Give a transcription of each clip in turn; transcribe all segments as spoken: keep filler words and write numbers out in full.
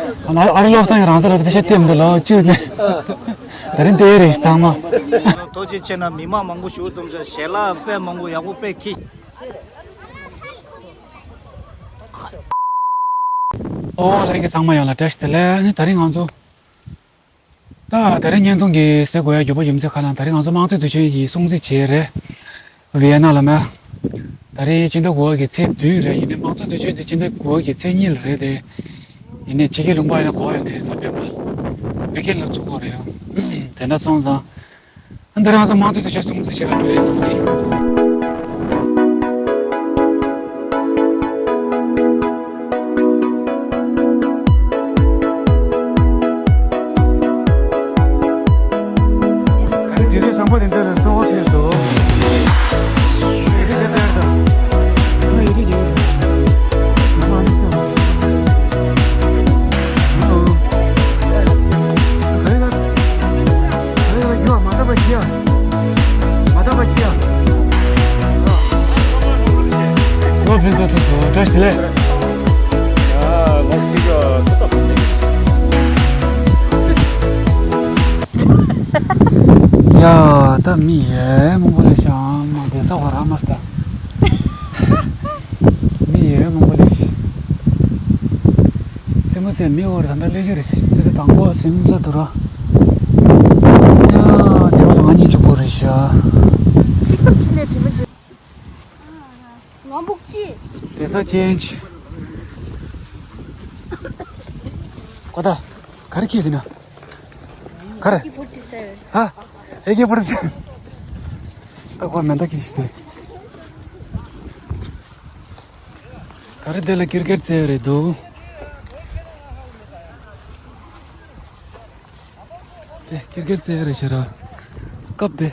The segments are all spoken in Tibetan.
ཨ་ཨ་རི་སློབ་གསར་ཡང་རང་ས་ལ་ཕལ་ཆེར་བལྟས་མི་འདུག་ལ་བཅུ་ནས། ད་རིང་དེ་རེད་ཚང་མ། ཐུགས་རྗེ་ཆེ་ན་མི་མང་མང་པོ་ཞུ་ཙམ་ཞིག་ཞལ་ལག་དཔེ་མང་པོ་ཡག་པོ་དཔེ་ཁྱི། ཨོ་ལྷན་རྒྱས་ཚང་མ་ཡོངས་ལ་བཀྲ་ཤིས་བདེ་ལེགས། ཨ་ནི་ད་རིང་ང་ཚོ། ད་ད་རིང་བརྙན་ཐུང་གི་ཟེར་དགོས་ཡ་རྒྱུ་པོ་རྒྱུ་མཚན་ཁ་ལ་ད་རིང་ང་ཚོ་དམངས་གཙོའི་དུས་ཆེན་གྱི་སྲུང་བརྩི་བྱས་རེད། ཝི་ཡེ་ན་ལ་མ། ད་རིང་སྤྱི་ཟླ་དགུ་པ་གི་ཚེས་བདུན་རེད། ཡིན་ནའི་དམངས་གཙོའི་དུས་ཆེན་དེ་སྤྱི་ཟླ་དགུ་པ་གི་ཚེས་གཉིས་ལ་རེད་དེ། ཡིན་ནའི་ཕྱི་རྒྱལ་ལུང་པ་ཡིན་ན་གོ་བ་ཡོད་ནའི་ས་བོད་པ། བོད་སྐད་ལ་བཙུགས་དགོས་རེད་ཡ། དེ་འདྲ་སོང་ཙང་། ཨ་འདི་རང་ཚོ་དམངས་གཙོའི་དུས་ཆེན་སྲུང་བརྩི་བྱེད་པ་འགྲོ་ཡ་ཡིན། ད་རེས་རྗེས་ལུས་བཟང་པོ་དེ་འདྲ་ལ་གསོལ་བ་ཕུལ་སོང་། ཡི་གེ་དེ་ལྟར་དང་། ང་ཡི་གེ་ཡིན། ང་མ་ནི་ཙམ། ང་ཨོ། ག་རེ་ག་ག་རེ་ག་རྒྱུ་བ་མ་བཏབ་པ་ཅི་ཡ། མ་བཏབ་པ་ཅི་ཡ། ལོ་ཕུན་སུམ་ཚོགས་སོང་། བཀྲ་ཤིས་བདེ་ལེགས། ཡ་ལོ་སི་ཀ་ཐུབ་ཐབས། ཡ་ད་མི་ཡས་མང་པོ་ལས་ཤང་མ་བདེ་ས་བ་ར་མ་སྟ། མི་ཡས་མང་པོ་ལས་ཤི། རྩེད་མོ་རྩེ་མི་འོར་ད་ལྟ་ལས་རྒྱུ་རེད་ཤི། རྩེད་དང་པོ་སེམས་ཚ་དུ་ར། ཡ་དེ་བ་ང་གཉིས་གཅིག་པོ་རེད་ཤ། ང་འབུག་ཅི། བདེ་ས་ཅན་ཅི། ཀོ་ད། ག་རེ་ཁྱེར་དེ་ན། ག་རེ། ཧ། ཨེ་ཀེ་བོར་ཏི་ས། ད་ཁོ་མེ་མདའ་ཁྱེར་ཤི་དེ། ད་རེས་དེ་ལ་ཀིར་ཀེར་རྩེ་རེད་འདུག་དེ་ཀིར་ཀེར་རྩེ་རེད་ཤི་ར། སྐབས་དེ།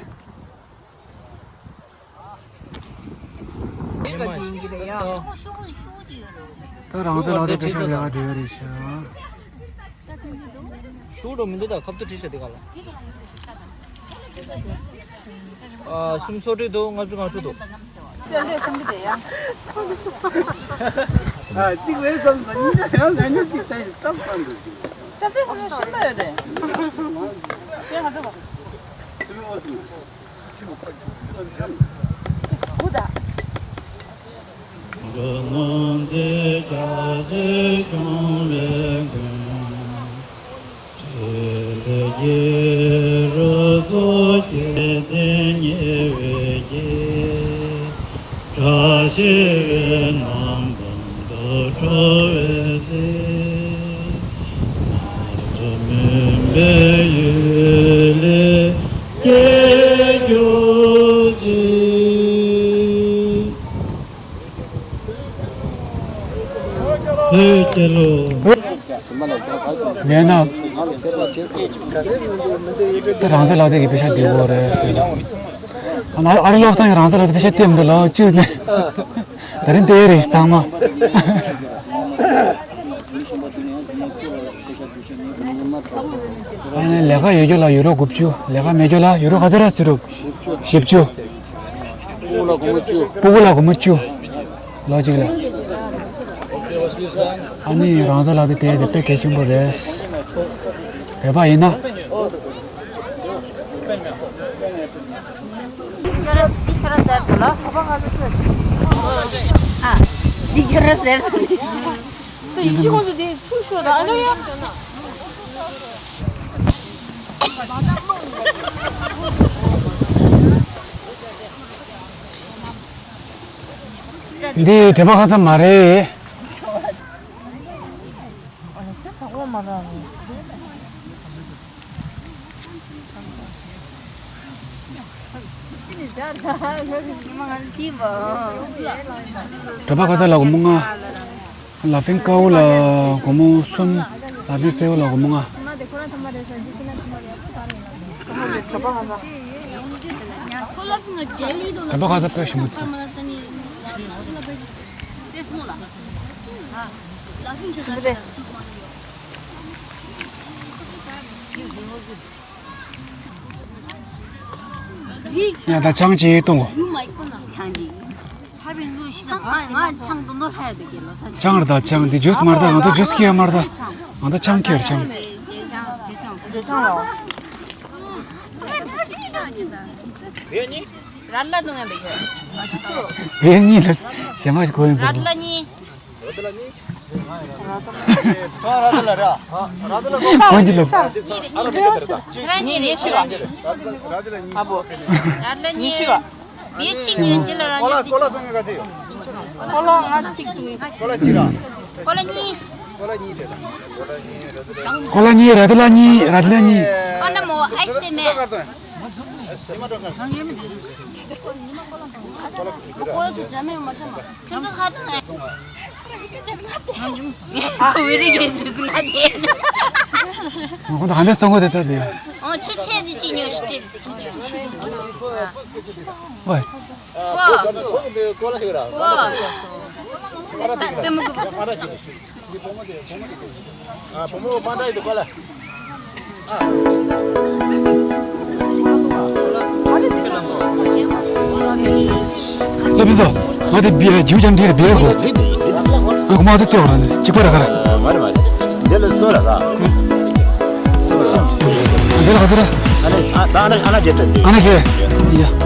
ད་རང་ཚོ་ལག་དེབ་དཔེ་ཆ་ལས་ཀ་འགྲོ་ཡ་རེད་ཤག་ཤུགས་འགྲོ་མི་འདུག་ད་ཁབ་ཏུ་བྲིས་བྱ་དེ་ག་ལ། ཨ་སུམ་སོ་བྲིས་འདུག་ལྔ་བཅུ་ང་བཅུ་འདུག་ཨ་གཅིག་རེད་བསམ་ད་ཉིན་ཡང་ལ་ཉུ་གཅིག་ད་ཡི་སྐྲག་པ་འདུག་སྐྲག་པ་ཤི་མ་ཡོད་རེད། དེ་ང་ཚོ། བཀྲ་ཤིས་པའི་ནམ་དུས་སུ་འགྲོ་བའི་ཚེ། ང་ཚོ་མུན་པའི་ཡུལ་ལས་སྐྱེས་གྱུར་ཅིག་བོད་རྒྱལ་ལོ། མེད་ན། ད་རང་ཚོའི་ལག་དེབ་ཀྱི་དཔེ་ཆ་འདི་བོ་རེད་ཟེར། ཨ་ཨ་རི་སློབ་གསར་ཡང་རང་ཚོའི་ལག་དེབ་དཔེ་ཆ་བལྟས་མི་འདུག་ལ་བཅུག་ནས། ད་རིང་དེ་རེད་ཚང་མ། ཨ་ནི་ལས་ཀ་ཡོད་རྒྱུ་ལ་ཡུ་རོ་དགུ་བཅུ། ལས་ཀ་མེད་རྒྱུ་ལ་ཡུ་རོ་ག་ཚོད་རེད་ཟེར་རུབ། བཞི་བཅུ། སྤུ་གུ་ལ་སྒོར་མོ་བཅུ། ལོ་གཅིག་ལ། ཨ་ནི་རང་ཚོ་ལག་དེབ་དེ་དཔེ་གལ་ཆེན་པོ་རེད། བོད་པ་ཡིན་ན། འདི་ཁྱོད་རང་ཟེར་དུ་ལ། ཨ། འདི་ཁྱོད་རང་ཟེར་དུ་ནི། ད་ཡིན་གཅིག་ཁོང་ཚོ་དེ་ཚུར་ཤོག་ད་ཨ་ནི་ཡ། འདི་དེ་པ་ཁ་ཚ་མ་རེད། གྲྭ་པ་ཁ་ཚ་ལ་སྒོར་མོ་ལྔ། ལ་ཕིང་ཀའུ་ལ་སྒོར་མོ་གསུམ། ལ་ཕིང་སེའུ་ལ་སྒོར་མོ་ལྔ། གྲྭ་པ་ཁ་ཚ་དཔེ་ཞིམ་པོ་འདུག་ཡ་ད་ཆང་ཅིག་གཏོང་གོ། ཆང་ཅིག་ང་ཆང་དུ་ནོ་ལྷ་ཡ་དེ་གེ་ལོ་ས་ཆང་ར་ད་ཆང་འདི་ཇུས་མ་ར་ད་ང་ཚོ་ཇུས་ཁྱི་ཡ་མ་ར་ད། ང་ད་ཆང་ཁྱེར་ཆང་། ར་ལ་དུང་ཡང་བེ་ཡོད། བེ་གཉིས་ལ་ཞེ་མ་ཞིག་གོ་ཡིན་ཟེར། ར་ལ་གཉིས། ཚང་ར་དུ་ལ་ར། ར་དུ་ལ་གོ། གོ་འདི་ལ། ར་གཉིས་རེད་ཤི་ར་གཉིས། ར་དུ་ལ་གཉིས། ཨ་བོ། ར་ལ་གཉིས་ཤི་ར། བེ་ཆི་ཉོན་ཅི་ལ་ར་གོ་ལ་གོ་ལ་དུང་ཡང་ག་ཚོད་ཡོད། གོ་ལ་ང་གཅིག་དུང་། གོ་ལ་གཅིག་ར། གོ་ལ་གཉིས། གོ་ལ་གཉིས་རེད། གོ་ལ་གཉིས། ར་དུ་ལ་གཉིས། ར་དུ་ལ་གཉིས། ཁོ་ན་མོ་ཨ་སེ་མེ། ཁོ་ཚོ་ཁ་ཏོན་ཨེ། ཁོ་བོད་རིགས་ཡིན་ཟེར་ང་དེ། ཁོ་ཚོ་ཧ་ལས་སོང་གོ་དེ་ལྟ་ཟེར། ཨོ་ཆུ་ཆེ་དེ་ཅི་ཉོ་ཤི་ཏེ། ཝེ། ཨོ། ཨོ། པེ་མོ་གི། ཨ། བུ་མོ་མ་འདྲ་ཡི་འདུག་ག་ལ། ཨ། ལེ་ཕུན་ཚོགས། ང་དེ་བི་ཇིའུ་ཅང་འདྲི་རེ་བེ་གོ། ང་གོ་མ་ཚོ་ལྟེ་བ་ར་ནི་གཅིག་པ་ར་ག་ར། མ་རེད་མ་རེད། འདི་ལ་སོ་ར་ག། སོ་ར་ག། འདི་ལ་ག་ཚོད་ར། ཨ་ནི་ཨ་ད་ཨ་ན་ཨ་ན་བརྒྱད་སྤྲད། ཨ་ན་བརྒྱད། ཡ།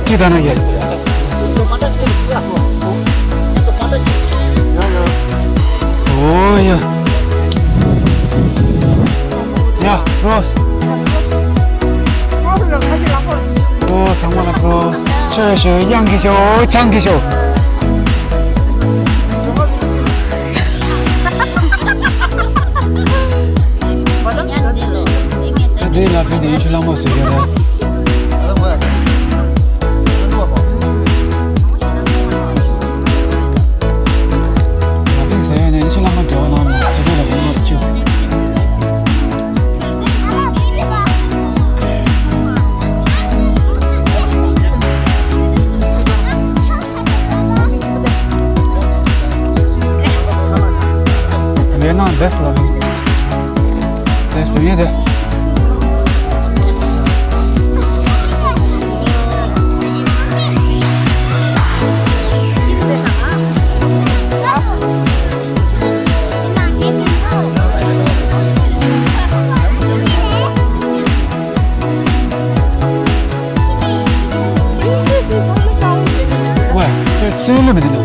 གཅིག་ད་ན་ཡ། ཨོ་ཡ། ཡ་པྲོ། ཨོ་ཚང་མ་ལ་པྲོ། ཆོས་ཤོད། གཡང་གི་ཤོད། ཆང་གི་ཤོད། ད་དེ་ལ་ཕན་ཏེ་ཡིན་ཆུ་ལང་མ་སུ་ཡོད་རེད། ད་ཕན་ཟེར་ཡོད་ནས་ཡིན་ཆུ་ལང་མ་འགྲོ་ནང་ནས་ཟེར་ཡོད་ལ་གོང་མ་བཅུ། ལས་ནང་བེས་ལ་རུང་། དེ་སུ་ཡིན་དེ། ཝེ། ཁྱོད་སུའི་ལུས་མི་འདུག་ནོ།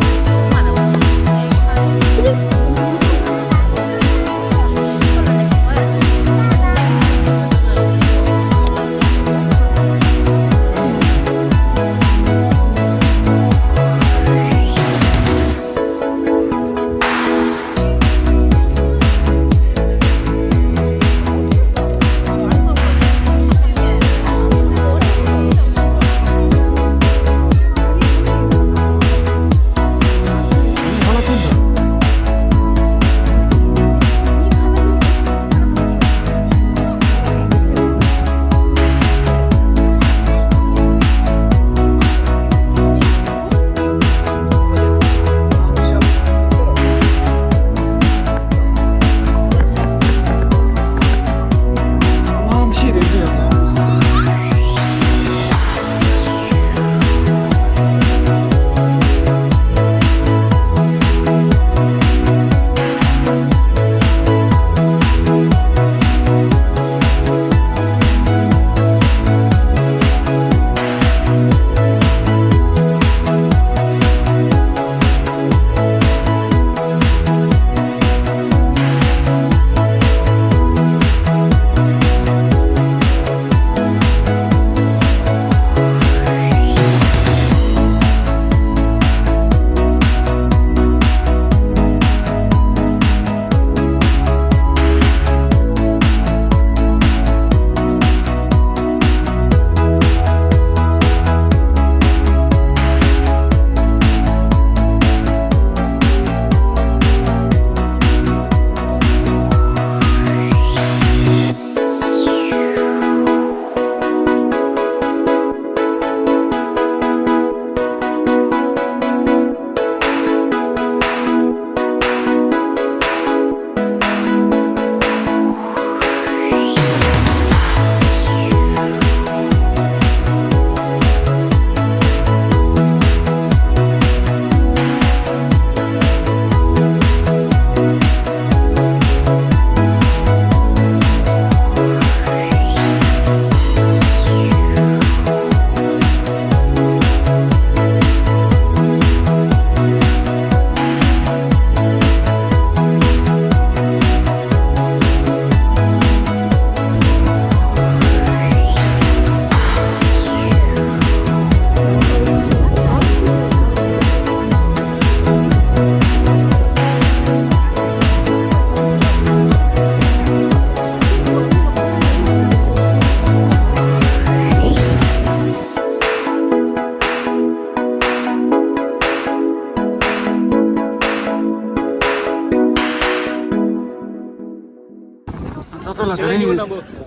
ད་ལྟ་ལ་དེ་རིང་གི་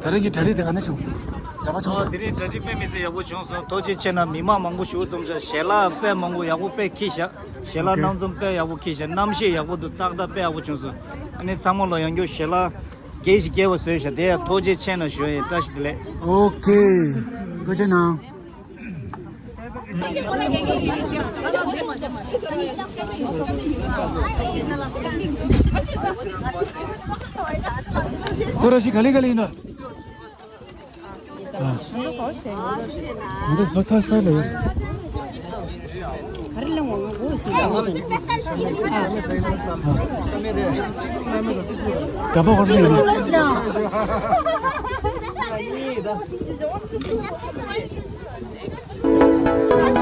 དེ་རིང་གི་གྲ་སྒྲིག་དེ་ག་འདྲ་བྱུང་སོང་། ཡག་པོ་བྱུང་སོང་། དེ་རིང་གྲ་སྒྲིག་དཔེ་མི་སྲིད་ཡག་པོ་བྱུང་སོང་། ཐུགས་རྗེ་ཆེ་གནང་། མི་མང་མང་པོ་ཞེ་པོ་འཛོམས་ཤག་ཞལ་ལག་དཔེ་མང་པོ་ཡག་པོ་དཔེ་འཁྱེར་ཤག་ཞལ་ལག་སྣ་འཛོམས་དཔེ་ཡག་པོ་འཁྱེར་ཤག་རྣམ་ཤེས་ཡག་པོ་འདུག་ཏག་ཏག་དཔེ་ཡག་པོ་བྱུང་སོང་། ཨ་ནི་ཚང་མ་ལ་ཡང་བསྐྱར་ཞལ་ལག་རྒྱས་ཤིག་རྒྱས་པ་བཟོས་ཤག་དེ་ཡང་ཐུགས་རྗེ་ཆེ་གནང་ཞུ་ཡ་ཡིན། བཀྲ་ཤིས་བདེ་ལེགས། ཨོ་ཁེ། ཐུགས་རྗེ་གནང་། ཁོ་ར་ཤི་ག་ལེ་ག་ལེ་ཡིན་ན། ཨ། ང་ཚོ་ལྷོ་ཚ་ས་ལ་ཡོད། ག་རེ་ལ་ངོ་ངོ་གོ་ཞིག་ལ་ངོ་། ཨ། ག་པ་ཧོ་ཊེལ་ཡོད་ན།